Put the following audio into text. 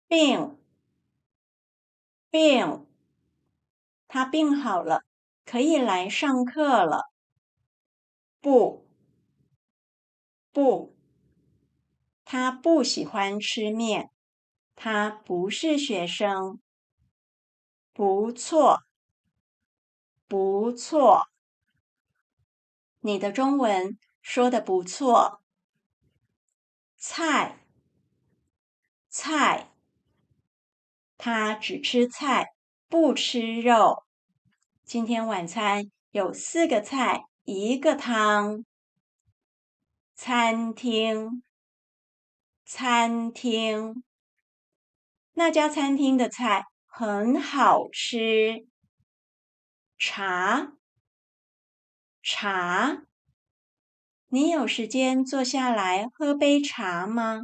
病，病，他病好了，可以來上課了。不，不，他不喜歡吃麵。他不是學生。不錯，不錯，你的中文說得不錯。菜，菜，他只吃菜，不吃肉。今天晚餐有四個菜，一個湯。餐廳，餐廳，那家餐廳的菜很好吃。茶，茶，你有時間坐下來喝杯茶嗎？